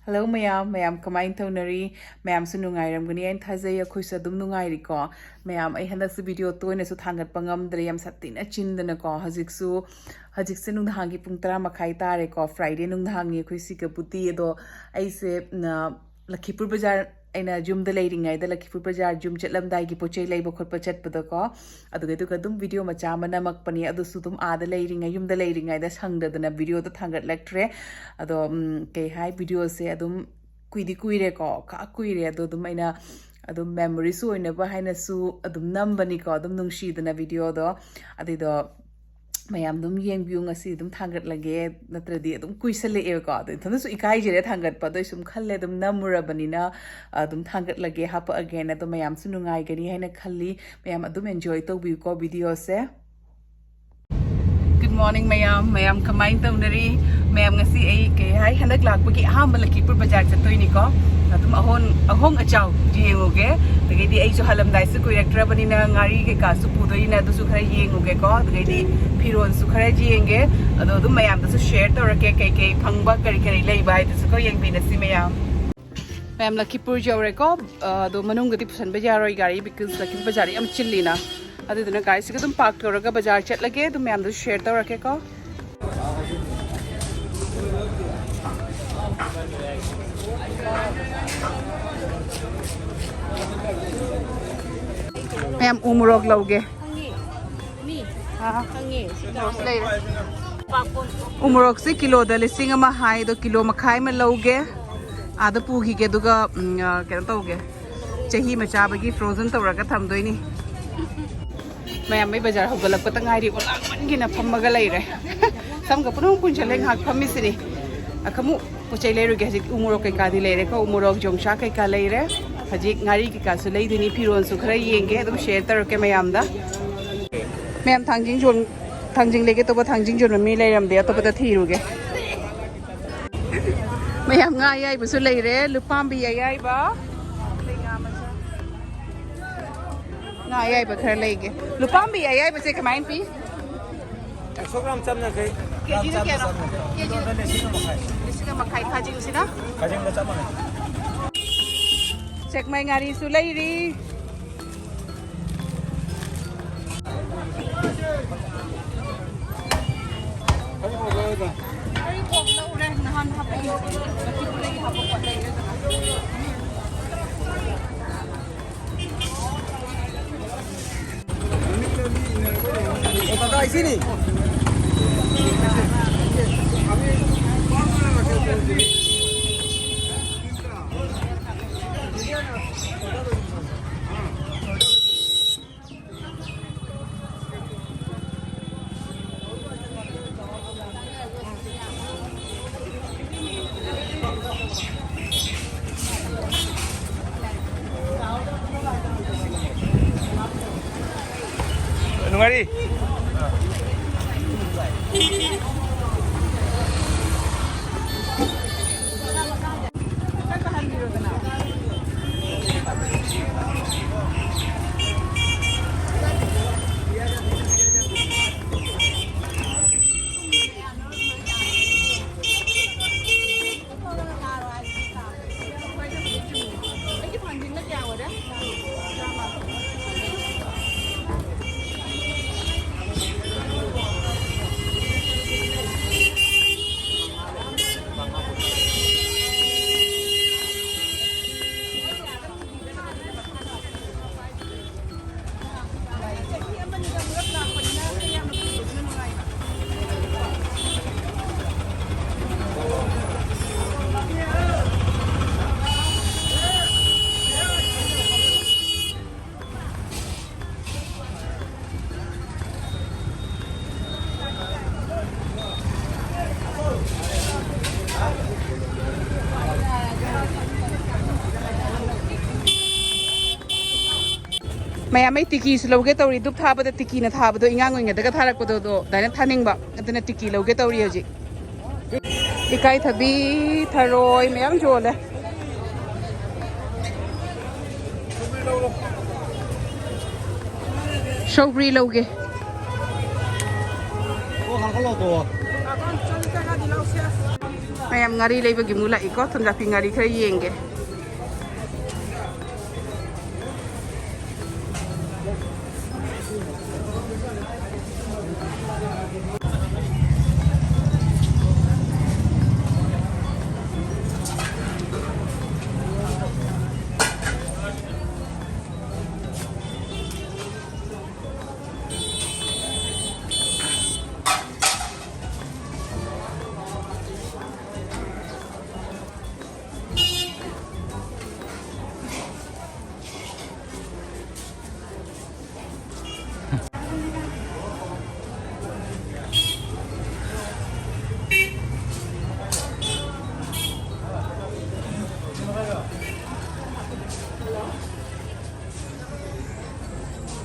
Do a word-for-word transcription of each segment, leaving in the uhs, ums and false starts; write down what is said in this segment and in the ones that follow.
Hello ꯃꯌꯥꯝ, ꯃꯌꯥꯝ ꯀꯃꯥꯏꯅ ꯇꯧꯅꯔꯤ? ꯃꯌꯥꯝꯁꯨ ꯅꯨꯡꯉꯥꯏꯔꯝꯒꯅꯤ ꯍꯥꯏꯅ ꯊꯥꯖꯩ꯫ ꯑꯩꯈꯣꯏꯁꯨ ꯑꯗꯨꯝ ꯅꯨꯡꯉꯥꯏꯔꯤꯀꯣ꯫ ꯃꯌꯥꯝ, ꯑꯩ ꯍꯟꯗꯛꯁꯤ ꯚꯤꯗꯤꯑꯣ ꯇꯣꯏꯅꯁꯨ ꯊꯥꯡꯒꯠꯄ ꯉꯝꯗ꯭ꯔꯦ, ꯌꯥꯝ ꯁꯥꯊꯤꯅ ꯆꯤꯟꯗꯅꯀꯣ꯫ ꯍꯧꯖꯤꯛꯁꯨ, ꯍꯧꯖꯤꯛꯁꯦ ꯅꯨꯡꯗꯥꯡꯒꯤ ꯄꯨꯡ ꯇꯔꯥ ꯃꯈꯥꯏ ꯇꯥꯔꯦꯀꯣ, ꯐ꯭ꯔꯥꯏꯗꯦ ꯅꯨꯡꯗꯥꯡꯅꯤ ꯑꯩꯈꯣꯏ ꯁꯤꯒꯕꯨꯗꯤ꯫ ꯑꯗꯣ ꯑꯩꯁꯦ, ꯅ, ꯂꯈꯤꯄꯨꯔ ꯕꯖꯥꯔ, ꯑꯩꯅ ꯌꯨꯝꯗ ꯂꯩꯔꯤꯉꯩꯗ ꯂꯈꯤꯄꯨꯔ ꯕꯖꯥꯔ ꯌꯨꯝ ꯆꯠꯂꯝꯗꯥꯏꯒꯤ ꯄꯣꯠ ꯆꯩ ꯂꯩꯕ ꯈꯣꯠꯄ ꯆꯠꯄꯗꯀꯣ, ꯑꯗꯨꯒ, ꯑꯗꯨꯒ ꯑꯗꯨꯝ ꯚꯤꯗꯤꯑꯣ ꯃꯆꯥ ꯑꯃ ꯅꯝꯃꯛꯄꯅꯤ꯫ ꯑꯗꯨꯁꯨ ꯑꯗꯨꯝ ꯑꯥꯗ ꯂꯩꯔꯤꯉꯩ, ꯌꯨꯝꯗ ꯂꯩꯔꯤꯉꯩꯗ ꯁꯪꯗꯗꯅ ꯚꯤꯗꯤꯑꯣꯗꯣ ꯊꯥꯡꯒꯠꯂꯛꯇ꯭ꯔꯦ꯫ ꯑꯗꯣ, ꯎꯝ, ꯀꯩ ꯍꯥꯏ, ꯚꯤꯗꯤꯑꯣꯁꯦ ꯑꯗꯨꯝ ꯀꯨꯏꯗꯤ ꯀꯨꯏꯔꯦꯀꯣ, ꯈꯥ ꯀꯨꯏꯔꯦ꯫ ꯑꯗꯣ ꯑꯗꯨꯝ ꯑꯩꯅ ꯑꯗꯨꯝ ꯃꯦꯃꯣꯔꯤꯁꯨ ꯑꯣꯏꯅꯕ ꯍꯥꯏꯅꯁꯨ ꯑꯗꯨꯝ ꯅꯝꯕꯅꯤꯀꯣ, ꯑꯗꯨꯝ ꯅꯨꯡꯁꯤꯗꯅ ꯚꯤꯗꯤꯑꯣꯗꯣ꯫ ꯑꯗꯨꯏꯗꯣ ꯃꯌꯥꯝ ꯑꯗꯨꯝ ꯌꯦꯡꯕꯤꯌꯨ, ꯉꯁꯤ ꯑꯗꯨꯝ ꯊꯥꯡꯒꯠꯂꯒꯦ, ꯅꯠꯇ꯭ꯔꯗꯤ ꯑꯗꯨꯝ ꯀꯨꯏꯁꯜꯂꯛꯑꯦꯕꯀꯣ꯫ ꯑꯗꯣ ꯏꯊꯟꯗꯁꯨ ꯏꯀꯥꯏꯖꯔꯦ ꯊꯥꯡꯒꯠꯄ, ꯑꯗꯣ ꯑꯩ ꯁꯨꯝ ꯈꯜꯂꯦ ꯑꯗꯨꯝ ꯅꯝꯃꯨꯔꯕꯅꯤꯅ ꯑꯗꯨꯝ ꯊꯥꯡꯒꯠꯂꯒꯦ, ꯍꯥꯄꯛꯑꯒꯦꯅ꯫ ꯑꯗꯣ ꯃꯌꯥꯝꯁꯨ ꯅꯨꯡꯉꯥꯏꯒꯅꯤ ꯍꯥꯏꯅ ꯈꯜꯂꯤ꯫ ꯃꯌꯥꯝ ꯑꯗꯨꯝ ꯑꯦꯟꯖꯣꯏ ꯇꯧꯕꯤꯌꯨꯀꯣ ꯚꯤꯗꯤꯑꯣꯁꯦ꯫ Good morning ꯃꯌꯥꯝ, ꯃꯌꯥꯝ ꯀꯃꯥꯏꯅ ꯇꯧꯅꯔꯤ? ꯃꯌꯥꯝ, ꯉꯁꯤ ꯑꯩ ꯀꯩ ꯍꯥꯏ, ꯍꯟꯗꯛ ꯂꯥꯛꯄꯒꯤ ꯑꯍꯥꯟꯕ ꯂꯈꯤꯄꯨꯔ ꯕꯖꯥꯔ ꯆꯠꯇꯣꯏꯅꯤꯀꯣ꯫ ꯑꯗꯨꯝ ꯑꯍꯣꯡ ꯑꯍꯣꯡ ꯑꯆꯥꯎ ꯌꯦꯡꯉꯨꯒꯦ꯫ ꯑꯗꯒꯤꯗꯤ ꯑꯩꯁꯨ ꯍꯜꯂꯝꯗꯥꯏꯁꯨ ꯀꯨꯏꯔꯛꯇ꯭ꯔꯕꯅꯤꯅ ꯉꯥꯔꯤ ꯀꯩꯀꯥꯁꯨ ꯄꯨꯗꯣꯏꯅ, ꯑꯗꯨꯁꯨ ꯈꯔ ꯌꯦꯡꯉꯨꯒꯦꯀꯣ꯫ ꯑꯗꯒꯤꯗꯤ ꯐꯤꯔꯣꯜꯁꯨ ꯈꯔ ꯌꯦꯡꯒꯦ꯫ ꯑꯗꯣ ꯑꯗꯨꯝ ꯃꯌꯥꯝꯗꯁꯨ ꯁꯤꯌꯔ ꯇꯧꯔꯛꯀꯦ, ꯀꯩꯀꯩ ꯐꯪꯕ, ꯀꯔꯤ ꯀꯔꯤ ꯂꯩꯕ ꯍꯥꯏꯗꯨꯁꯨꯀꯣ, ꯌꯦꯡꯃꯤꯟꯅꯁꯤ ꯃꯌꯥꯝ꯫ ꯃꯌꯥꯝ, ꯂꯈꯤꯄꯨꯔ ꯌꯧꯔꯦꯀꯣ꯫ ꯑ, ꯑꯗꯣ ꯃꯅꯨꯡꯗꯗꯤ ꯄꯨꯁꯟꯕ ꯌꯥꯔꯣꯏ ꯒꯥꯔꯤ, because ꯂꯈꯤꯄꯨꯔ ꯕꯖꯥꯔ ꯌꯥꯝ ꯆꯤꯜꯂꯤꯅ꯫ ꯑꯗꯨꯗꯨꯅ ꯒꯥꯔꯤꯁꯤꯒ ꯑꯗꯨꯝ ꯄꯥꯔꯛ ꯇꯧꯔꯒ ꯕꯖꯥꯔ ꯆꯠꯂꯒꯦ꯫ ꯑꯗꯨꯝ ꯃꯌꯥꯝꯗꯁꯨ ꯁꯤꯌꯔ ꯇꯧꯔꯛꯀꯦꯀꯣ꯫ ꯃꯌꯥꯝ, ꯎ ꯃꯣꯔꯣꯛ ꯂꯧꯒꯦ꯫ ꯑꯥ, ꯎ ꯃꯣꯔꯣꯛꯁꯦ ꯀꯤꯂꯣꯗ ꯂꯤꯁꯤꯡ ꯑꯃ ꯍꯥꯏ, ꯑꯗꯣ ꯀꯤꯂꯣ ꯃꯈꯥꯏ ꯑꯃ ꯂꯧꯒꯦ꯫ ꯑꯥꯗ ꯄꯨꯈꯤꯒꯦ, ꯑꯗꯨꯒ, ꯎꯝ, ꯑ, ꯀꯩꯅꯣ ꯇꯧꯒꯦ, ꯆꯍꯤ ꯑꯃ ꯆꯥꯕꯒꯤ ꯐ꯭ꯔꯣꯖꯟ ꯇꯧꯔꯒ ꯊꯝꯗꯣꯏꯅꯤ꯫ ꯃꯌꯥꯝ, ꯑꯩ ꯕꯖꯥꯔ ꯍꯧꯒꯠꯂꯛꯄꯇ ꯉꯥꯏꯔꯤ, ꯑꯣꯂꯥꯡꯃꯟꯒꯤꯅ ꯐꯝꯃꯒ ꯂꯩꯔꯦ꯫ ꯁꯝꯒ ꯄꯨꯅꯨꯡ ꯄꯨꯟꯁꯤꯜꯂꯦ, ꯉꯥꯏꯍꯥꯛ ꯐꯝꯃꯤꯁꯤꯅꯤ꯫ ꯑ, ꯈꯃꯨꯛ ꯄꯣꯠ ꯆꯩ ꯂꯩꯔꯨꯒꯦ꯫ ꯍꯧꯖꯤꯛ ꯎ ꯃꯣꯔꯣꯛ ꯀꯩꯀꯥꯗꯤ ꯂꯩꯔꯦꯀꯣ, ꯎ ꯃꯣꯔꯣꯛ, ꯌꯣꯡꯆꯥꯛ ꯀꯩꯀꯥ ꯂꯩꯔꯦ꯫ ꯍꯧꯖꯤꯛ ꯉꯥꯔꯤ ꯀꯩꯀꯥꯁꯨ ꯂꯩꯗꯣꯏꯅꯤ, ꯐꯤꯔꯣꯜꯁꯨ ꯈꯔ ꯌꯦꯡꯒꯦ, ꯑꯗꯨꯝ ꯁꯤꯌꯔ ꯇꯧꯔꯛꯀꯦ ꯃꯌꯥꯝꯗ꯫ ꯃꯌꯥꯝ, ꯊꯥꯡꯖꯤꯡ ꯌꯣꯟ-, ꯊꯥꯡꯖꯤꯡ ꯂꯩꯒꯦ ꯇꯧꯕ, ꯊꯥꯡꯖꯤꯡ ꯌꯣꯟꯕ ꯃꯤ ꯂꯩꯔꯝꯗꯦ, ꯑꯇꯣꯞꯄꯗ ꯊꯤꯔꯨꯒꯦ꯫ ꯃꯌꯥꯝ, ꯉꯥ ꯑꯌꯥꯏꯕꯁꯨ ꯂꯩꯔꯦ, ꯂꯨꯄꯥꯝꯕꯤ ꯑꯌꯥꯏꯕ꯫ ꯉꯥ ꯑꯌꯥꯏꯕ ꯈꯔ ꯂꯩꯒꯦ꯫ ꯂꯨꯄꯥꯝꯕꯤ ꯑꯌꯥꯏꯕꯁꯦ ꯀꯃꯥꯏꯅ ꯄꯤ? ꯑꯦꯛꯁꯣ ꯒ꯭ꯔꯥꯝ ꯆꯥꯝ ꯌꯥꯡꯈꯩ꯫ ꯀꯦꯖꯤꯗ ꯀꯌꯥꯅꯣ? ꯀꯦꯖꯤꯗ ꯂꯤꯁꯤꯡ ꯑꯃ ꯃꯈꯥꯏ꯫ ꯂꯤꯁꯤꯡ ꯑꯃ ꯃꯈꯥꯏ ꯈꯥꯖꯤꯡ꯫ ꯁꯤꯗ? ꯀꯛꯆꯤꯡꯗ ꯆꯞ ꯃꯥꯟꯅꯩ꯫ ꯁꯦꯛꯃꯥꯏ ꯉꯥꯔꯤꯁꯨ ꯂꯩꯔꯤ꯫ ꯉꯥꯔꯤ ꯄꯣꯛ ꯂꯧꯔꯦ, ꯅꯍꯥꯟ ꯍꯥꯄꯛꯏ꯫ ꯅꯨꯡꯉꯥꯏꯔꯤ꯫ ꯃꯌꯥꯝ, ꯑꯩ ꯇꯤꯀꯤꯁꯨ ꯂꯧꯒꯦ ꯇꯧꯔꯤ꯫ ꯙꯨꯞ ꯊꯥꯕꯗ ꯇꯤꯀꯤꯅ ꯊꯥꯕꯗꯣ, ꯑꯉꯥꯡ ꯑꯣꯏꯔꯤꯉꯩꯗꯒ ꯊꯥꯔꯛꯄꯗꯣ, ꯑꯗꯣ ꯑꯗꯨꯃꯥꯏꯅ ꯊꯥꯅꯤꯡꯕ꯫ ꯑꯗꯨꯅ ꯇꯤꯀꯤ ꯂꯧꯒꯦ ꯇꯧꯔꯤ ꯍꯧꯖꯤꯛ꯫ ꯏꯀꯥꯏꯊꯕꯤ, ꯊꯔꯣꯏ ꯃꯌꯥꯝ ꯌꯣꯜꯂꯦ꯫ ꯁꯧꯒ꯭ꯔꯤ ꯂꯧꯒꯦ꯫ ꯃꯌꯥꯝ ꯉꯥꯔꯤ ꯂꯩꯕꯒꯤ ꯑꯃꯨꯛ ꯂꯥꯛꯏꯀꯣ꯫ ꯊꯨꯝꯖꯥꯛꯄꯤ ꯉꯥꯔꯤ ꯈꯔ ꯌꯦꯡꯒꯦ꯫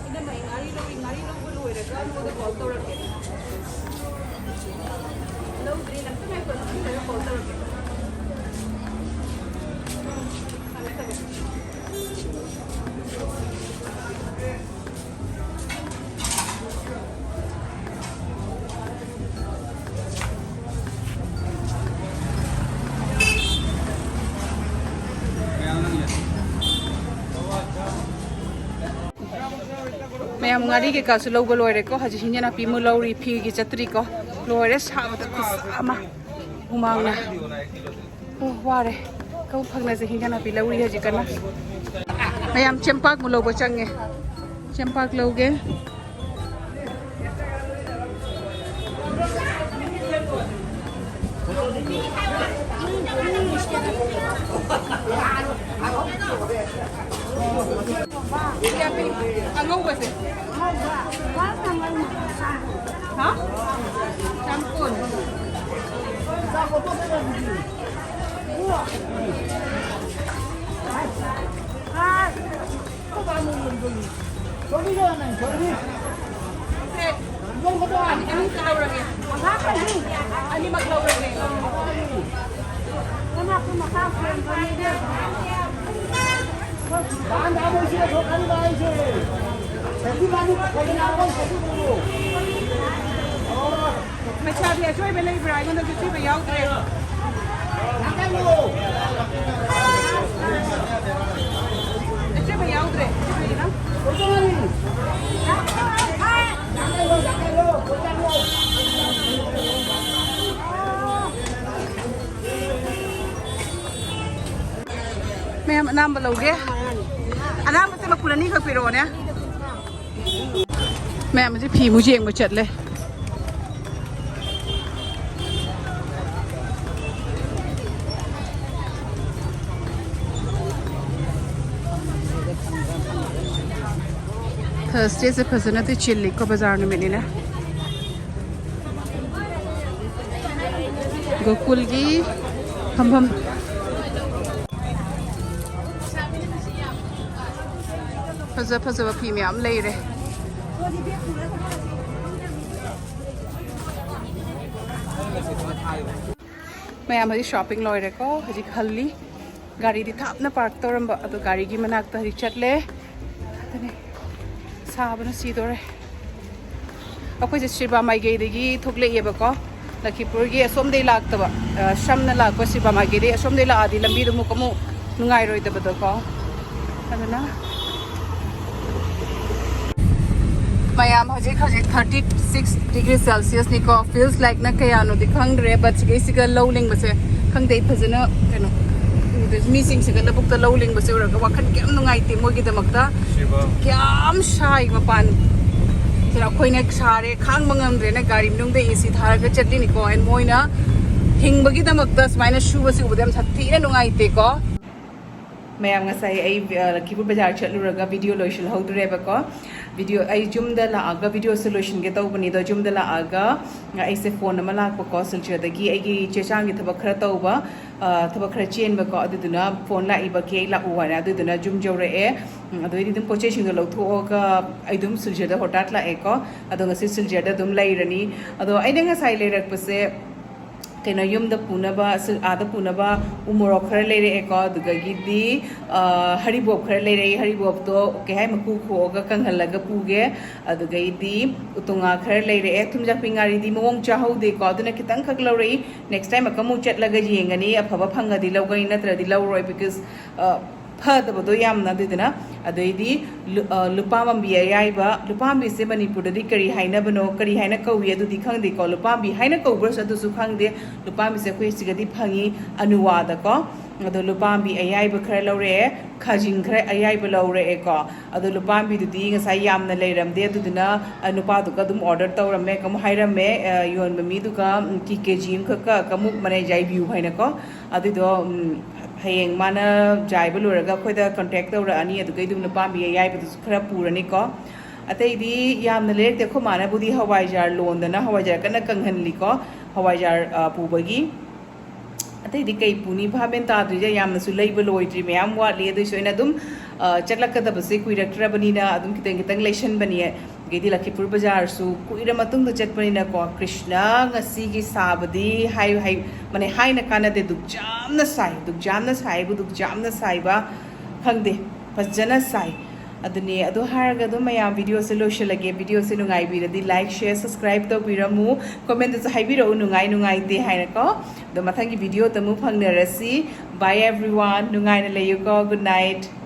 ꯏꯅꯝꯃ, ꯑꯩ ꯉꯥꯔꯤ ꯂꯧꯔꯤ, ꯉꯥꯔꯤ ꯂꯧꯕ ꯂꯣꯏꯔꯒ ꯅꯉꯣꯟꯗ call ꯇꯧꯔꯛꯀꯦ꯫ ꯂꯧꯗ꯭ꯔꯤ, ꯉꯥꯛꯇꯪ ꯉꯥꯏꯈꯣ, ꯉꯥꯛꯇꯪ ꯂꯩꯔꯒ call ꯇꯧꯔꯛꯀꯦ꯫ ꯊꯝꯃꯦ, ꯊꯝꯃꯦ꯫ ꯃꯌꯥꯝ ꯉꯥꯔꯤ ꯀꯩꯀꯥꯁꯨ ꯂꯧꯕ ꯂꯣꯏꯔꯦꯀꯣ꯫ ꯍꯧꯖꯤꯛ ꯍꯤꯟꯖꯥꯡ ꯅꯥꯄꯤ ꯑꯃꯨꯛ ꯂꯧꯔꯤ, ꯐꯤꯒꯤ ꯆꯠꯇ꯭ꯔꯤꯀꯣ꯫ ꯂꯣꯏꯔꯦ, ꯁꯥꯕꯗ ꯈꯨꯠꯁꯥ ꯑꯃ꯫ ꯍꯨꯃꯥꯡꯅ꯫ ꯑꯣ, ꯋꯥꯔꯦ꯫ ꯀꯧ ꯐꯪꯅꯁꯦ, ꯍꯤꯟꯖꯥꯡ ꯅꯥꯄꯤ ꯂꯧꯔꯤ ꯍꯧꯖꯤꯛ ꯀꯟꯅ꯫ ꯃꯌꯥꯝ ꯆꯦꯡꯄꯥꯛ ꯑꯃꯨꯛ ꯂꯧꯕ ꯆꯪꯉꯦ꯫ ꯆꯦꯡꯄꯥꯛ ꯂꯧꯒꯦ꯫ ꯑꯉꯧꯕꯁꯦ꯫ ꯍꯥ? ꯆꯝꯐꯨꯠ꯫ ꯁꯦ, ꯑꯅꯤ, ꯑꯅꯤꯃꯛ ꯂꯧꯔꯒꯦ꯫ ꯑꯅꯤꯃꯛ ꯂꯧꯔꯒꯦ꯫ ꯂꯩꯁꯥꯕꯤ, ꯑꯁꯣꯏꯕ ꯂꯩꯕ꯭ꯔꯥ? ꯑꯩꯉꯣꯟꯗꯁꯨ ꯑꯁꯣꯏꯕ ꯌꯥꯎꯗ꯭ꯔꯦ꯫ ꯃꯌꯥꯝ ꯑꯅꯥꯝꯕ ꯂꯧꯒꯦ꯫ ꯑꯅꯥꯝꯕꯁꯦ ꯃꯄꯨꯟ ꯑꯅꯤꯈꯛ ꯄꯤꯔꯛꯑꯣꯅꯦ꯫ ꯃꯌꯥꯝꯁꯦ ꯐꯤ ꯑꯃꯨꯛ ꯌꯦꯡꯕ ꯆꯠꯂꯦ꯫ ꯊꯔꯁꯗꯦꯁꯦ ꯐꯖꯅꯗꯤ ꯆꯤꯜꯂꯤꯀꯣ, ꯕꯖꯥꯔ ꯅꯨꯃꯤꯠꯅꯤꯅ꯫ ꯒꯣꯀꯨꯜꯒꯤ ꯐꯝꯐꯝ꯫ ꯐꯖ ꯐꯖꯕ ꯐꯤ ꯃꯌꯥꯝ ꯂꯩꯔꯦ꯫ ꯃꯌꯥꯝ ꯍꯧꯖꯤꯛ ꯁꯣꯄꯤꯡ ꯂꯣꯏꯔꯦꯀꯣ꯫ ꯍꯧꯖꯤꯛ ꯍꯜꯂꯤ꯫ ꯒꯥꯔꯤꯗꯤ ꯊꯥꯞꯅ ꯄꯥꯔꯛ ꯇꯧꯔꯝꯕ, ꯑꯗꯣ ꯒꯥꯔꯤꯒꯤ ꯃꯅꯥꯛꯇ ꯍꯧꯖꯤꯛ ꯆꯠꯂꯦ꯫ ꯑꯗꯨꯅꯦ, ꯁꯥꯕꯅ ꯁꯤꯗꯣꯔꯦ꯫ ꯑꯩꯈꯣꯏꯁꯦ ꯁꯤꯕꯥ ꯃꯥꯏꯀꯩꯗꯒꯤ ꯊꯣꯛꯂꯛꯑꯦꯕꯀꯣ꯫ ꯂꯈꯤꯄꯨꯔꯒꯤ ꯑꯁꯣꯝꯗꯩ ꯂꯥꯛꯇꯕ, ꯑ, ꯁꯝꯅ ꯂꯥꯛꯄ ꯁꯤꯕꯥ ꯃꯥꯏꯀꯩꯗꯩ ꯑꯁꯣꯝꯗꯩ ꯂꯥꯛꯑꯗꯤ ꯂꯝꯕꯤꯗꯣ ꯑꯃꯨꯛ, ꯑꯃꯨꯛ ꯅꯨꯡꯉꯥꯏꯔꯣꯏꯗꯕꯗꯣꯀꯣ꯫ ꯑꯗꯨꯅ ꯃꯌꯥꯝ ꯍꯧꯖꯤꯛ, ꯍꯧꯖꯤꯛ thirty six degree Celsiusꯅꯤꯀꯣ꯫ Feels likeꯅ ꯀꯌꯥꯅꯣꯗꯤ ꯈꯪꯗ꯭ꯔꯦ, but ꯁꯤꯒꯩꯁꯤꯒ ꯂꯧ ꯂꯤꯡꯕꯁꯦ ꯈꯪꯗꯦ, ꯑꯩ ꯐꯖꯅ ꯀꯩꯅꯣ ꯎꯗꯦ꯫ ꯃꯤꯁꯤꯡꯁꯤꯒ ꯂꯧꯕꯨꯛꯇ ꯂꯧ ꯂꯤꯡꯕꯁꯦ ꯎꯔꯒ ꯋꯥꯈꯜ ꯀꯌꯥꯝ ꯅꯨꯡꯉꯥꯏꯇꯦ ꯃꯣꯏꯒꯤꯗꯃꯛꯇ꯫ ꯁꯤꯕ꯫ ꯀꯌꯥꯝ ꯁꯥꯏ ꯃꯄꯥꯟ꯫ ꯁꯤꯗ ꯑꯩꯈꯣꯏꯅ ꯁꯥꯔꯦ, ꯈꯥꯡꯕ ꯉꯝꯗ꯭ꯔꯦꯅ ꯒꯥꯔꯤ ꯃꯅꯨꯡꯗ AC ꯊꯥꯔꯒ ꯆꯠꯂꯤꯅꯤꯀꯣ꯫ And ꯃꯣꯏꯅ ꯍꯤꯡꯕꯒꯤꯗꯃꯛꯇ ꯁꯨꯃꯥꯏꯅ ꯁꯨꯕꯁꯦ ꯎꯕꯗ ꯌꯥꯝ ꯁꯥꯊꯤꯅ ꯅꯨꯡꯉꯥꯏꯇꯦꯀꯣ꯫ ꯃꯌꯥꯝ, ꯉꯁꯥꯏ ꯑꯩ, ꯑ, ꯂꯈꯤꯄꯨꯔ ꯕꯖꯥꯔ ꯆꯠꯂꯨꯔꯒ video ꯂꯣꯏꯁꯤꯜꯍꯧꯗ꯭ꯔꯦꯕꯀꯣ꯫ Video, ꯑꯩ ꯌꯨꯝꯗ ꯂꯥꯛꯑꯒ videoꯁꯦ ꯂꯣꯏꯁꯤꯟꯒꯦ ꯇꯧꯕꯅꯤ, ꯑꯗꯣ ꯌꯨꯝꯗ ꯂꯥꯛꯑꯒ ꯑꯩꯁꯦ phone ꯑꯃ ꯂꯥꯛꯄꯀꯣ, ꯁꯤꯜꯆꯔꯗꯒꯤ ꯑꯩꯒꯤ ꯆꯦ ꯆꯥꯡꯒꯤ ꯊꯕꯛ ꯈꯔ ꯇꯧꯕ, ꯑ, ꯊꯕꯛ ꯈꯔ ꯆꯦꯟꯕꯀꯣ, ꯑꯗꯨꯗꯨꯅ phone ꯂꯥꯛꯏꯕ, "ꯀꯦ, ꯑꯩ ꯂꯥꯛꯎ" ꯍꯥꯏꯅ꯫ ꯑꯗꯨꯗꯨꯅ ꯌꯨꯝ ꯌꯧꯔꯛꯑꯦ꯫ ꯎꯝ, ꯑꯗꯨꯗꯩꯗꯤ ꯑꯗꯨꯝ ꯄꯣꯠ ꯆꯩꯁꯤꯡꯗꯣ ꯂꯧꯊꯣꯛꯑꯒ ꯑꯩ ꯑꯗꯨꯝ ꯁꯤꯜꯆꯔꯗ ꯍꯣꯇꯥꯠ ꯂꯥꯛꯑꯦꯀꯣ꯫ ꯑꯗꯣ ꯉꯁꯤ ꯁꯤꯜꯆꯔꯗ ꯑꯗꯨꯝ ꯂꯩꯔꯅꯤ꯫ ꯑꯗꯣ ꯑꯩꯅ ꯉꯁꯥꯏ ꯂꯩꯔꯛꯄꯁꯦ ꯀꯩꯅꯣ, ꯌꯨꯝꯗ ꯄꯨꯅꯕ, ꯁꯤ-, ꯑꯥꯗ ꯄꯨꯅꯕ ꯎ ꯃꯣꯔꯣꯛ ꯈꯔ ꯂꯩꯔꯛꯑꯦꯀꯣ꯫ ꯑꯗꯨꯗꯒꯤꯗꯤ, ꯑ, ꯍꯔꯤꯕꯣꯞ ꯈꯔ ꯂꯩꯔꯛꯑꯦ꯫ ꯍꯔꯤꯕꯣꯞꯇꯣ, ꯀꯩ ꯍꯥꯏ, ꯃꯀꯨ ꯈꯣꯛꯑꯒ ꯀꯪꯍꯜꯂꯒ ꯄꯨꯒꯦ꯫ ꯑꯗꯨꯗꯒꯤꯗꯤ ꯎꯇꯣꯡꯉꯥ ꯈꯔ ꯂꯩꯔꯛꯑꯦ꯫ ꯊꯨꯝꯖꯥꯛꯄꯤ ꯉꯥꯔꯤꯗꯤ ꯃꯑꯣꯡ ꯆꯥꯍꯧꯗꯦꯀꯣ, ꯑꯗꯨꯅ ꯈꯤꯇꯪꯈꯛ ꯂꯧꯔꯛꯏ꯫ Next time ꯑꯃꯨꯛ ꯆꯠꯂꯒ ꯌꯦꯡꯒꯅꯤ, ꯑꯐꯕ ꯐꯪꯉꯗꯤ ꯂꯧꯒꯅꯤ, ꯅꯠꯇ꯭ꯔꯗꯤ ꯂꯧꯔꯣꯏ, because, ꯑ, ꯐꯗꯕꯗꯣ ꯌꯥꯝꯅ꯫ ꯑꯗꯨꯗꯨꯅ ꯑꯗꯩꯗꯤ ꯂꯨ- ꯑ, ꯂꯨꯄꯥ ꯄꯥꯝꯕꯤ ꯑꯌꯥꯏꯕ, ꯂꯨꯄꯥ ꯄꯥꯝꯕꯤꯁꯦ ꯃꯅꯤꯄꯨꯔꯗꯗꯤ ꯀꯔꯤ ꯍꯥꯏꯅꯕꯅꯣ, ꯀꯔꯤ ꯍꯥꯏꯅ ꯀꯧꯏ, ꯑꯗꯨꯗꯤ ꯈꯪꯗꯦꯀꯣ꯫ ꯂꯨꯄꯥ ꯄꯥꯝꯕꯤ ꯍꯥꯏꯅ ꯀꯧꯕ꯭ꯔꯁꯨ ꯑꯗꯨꯁꯨ ꯈꯪꯗꯦ꯫ ꯂꯨꯄꯥ ꯄꯥꯝꯕꯤꯁꯦ ꯑꯩꯈꯣꯏ ꯁꯤꯒꯗꯤ ꯐꯪꯉꯤ, ꯑꯅꯨꯋꯥꯗꯀꯣ꯫ ꯑꯗꯣ ꯂꯨꯄꯥ ꯄꯥꯝꯕꯤ ꯑꯌꯥꯏꯕ ꯈꯔ ꯂꯧꯔꯛꯑꯦ, ꯈꯥꯖꯤꯡ ꯈꯔ ꯑꯌꯥꯏꯕ ꯂꯧꯔꯛꯑꯦꯀꯣ꯫ ꯑꯗꯣ ꯂꯨꯄꯥ ꯄꯥꯝꯕꯤꯗꯨꯗꯤ ꯉꯁꯥꯏ ꯌꯥꯝꯅ ꯂꯩꯔꯝꯗꯦ, ꯑꯗꯨꯗꯨꯅ ꯑ, ꯅꯨꯄꯥꯗꯨꯒ ꯑꯗꯨꯝ ꯑꯣꯔꯗꯔ ꯇꯧꯔꯝꯃꯦ꯫ ꯀꯃꯨꯛ ꯍꯥꯏꯔꯝꯃꯦ, ꯑ, ꯌꯣꯟꯕ ꯃꯤꯗꯨꯒ, ꯎꯝ, "ꯀꯤ ꯀꯦ ꯖꯤ ꯑꯃꯈꯛꯀ ꯀꯃꯨꯛ ꯃꯅꯩ ꯌꯥꯏꯕꯤꯌꯨ" ꯍꯥꯏꯅꯀꯣ꯫ ꯑꯗꯨꯗꯣ, ꯎꯝ, ꯍꯌꯦꯡ ꯃꯥꯅ ꯌꯥꯏꯕ ꯂꯣꯏꯔꯒ ꯑꯩꯈꯣꯏꯗ ꯀꯟꯇꯦꯛ ꯇꯧꯔꯛꯑꯅꯤ, ꯑꯗꯨꯒꯩꯗꯨ ꯅꯨꯄꯥ ꯄꯥꯝꯕꯤ ꯑꯌꯥꯏꯕꯗꯨꯁꯨ ꯈꯔ ꯄꯨꯔꯅꯤꯀꯣ꯫ ꯑꯇꯩꯗꯤ ꯌꯥꯝꯅ ꯂꯩꯔꯛꯇꯦ꯫ ꯑꯩꯈꯣꯏ ꯃꯥꯅꯕꯨꯗꯤ ꯍꯋꯥꯏꯖꯥꯔ ꯂꯣꯟꯗꯅ ꯍꯋꯥꯏꯖꯥꯔ ꯀꯟꯅ ꯀꯪꯍꯜꯂꯤꯀꯣ, ꯍꯋꯥꯏꯖꯥꯔ, ꯑ, ꯄꯨꯕꯒꯤ꯫ ꯑꯇꯩꯗꯤ ꯀꯩ ꯄꯨꯅꯤ ꯚꯥꯞ ꯃꯦꯟ ꯇꯥꯗ꯭ꯔꯤꯁꯦ꯫ ꯌꯥꯝꯅꯁꯨ ꯂꯩꯕ ꯂꯣꯏꯗ꯭ꯔꯤ, ꯃꯌꯥꯝ ꯋꯥꯠꯂꯤ꯫ ꯑꯗꯨꯏꯁꯨ ꯑꯩꯅ ꯑꯗꯨꯝ, ꯑ, ꯆꯠꯂꯛꯀꯗꯕꯁꯦ ꯀꯨꯏꯔꯛꯇ꯭ꯔꯕꯅꯤꯅ ꯑꯗꯨꯝ ꯈꯤꯇꯪ ꯈꯤꯇꯪ ꯂꯩꯁꯟꯕꯅꯤ꯫ ꯑꯗꯒꯤꯗꯤ ꯂꯈꯤꯄꯨꯔ ꯕꯖꯥꯔꯁꯨ ꯀꯨꯏꯔ ꯃꯇꯨꯡꯗ ꯆꯠꯄꯅꯤꯅꯀꯣ꯫ ꯀ꯭ꯔꯤꯁꯅ ꯉꯁꯤꯒꯤ ꯁꯥꯕꯗꯤ ꯍꯥꯏ, ꯍꯥꯏ, ꯃꯅꯦ, ꯍꯥꯏꯅ ꯀꯥꯟꯅꯗꯦ꯫ ꯗꯨꯛ ꯌꯥꯝꯅ ꯁꯥꯏ, ꯗꯨꯛ ꯌꯥꯝꯅ ꯁꯥꯏꯕꯨ ꯗꯨꯛ ꯌꯥꯝꯅ ꯁꯥꯏꯕ ꯈꯪꯗꯦ, ꯐꯖꯅ ꯁꯥꯏ꯫ ꯑꯗꯨꯅꯦ, ꯑꯗꯨ ꯍꯥꯏꯔꯒ ꯑꯗꯨꯝ ꯃꯌꯥꯝ ꯚꯤꯗꯤꯑꯣꯁꯦ ꯂꯣꯏꯁꯤꯜꯂꯒꯦ꯫ ꯚꯤꯗꯤꯑꯣꯁꯦ ꯅꯨꯡꯉꯥꯏꯕꯤꯔꯗꯤ like, share, subscribe ꯇꯧꯕꯤꯔꯝꯃꯨ꯫ ꯀꯣꯃꯦꯟꯇꯁꯨ ꯍꯥꯏꯕꯤꯔꯛꯎ ꯅꯨꯡꯉꯥꯏ ꯅꯨꯡꯉꯥꯏꯇꯦ ꯍꯥꯏꯅꯀꯣ꯫ ꯑꯗꯣ ꯃꯊꯪꯒꯤ ꯚꯤꯗꯤꯑꯣꯗ ꯑꯃꯨꯛ ꯐꯪꯅꯔꯁꯤ꯫ Bye everyone, ꯅꯨꯡꯉꯥꯏꯅ ꯂꯩꯌꯨꯀꯣ꯫ Good night꯫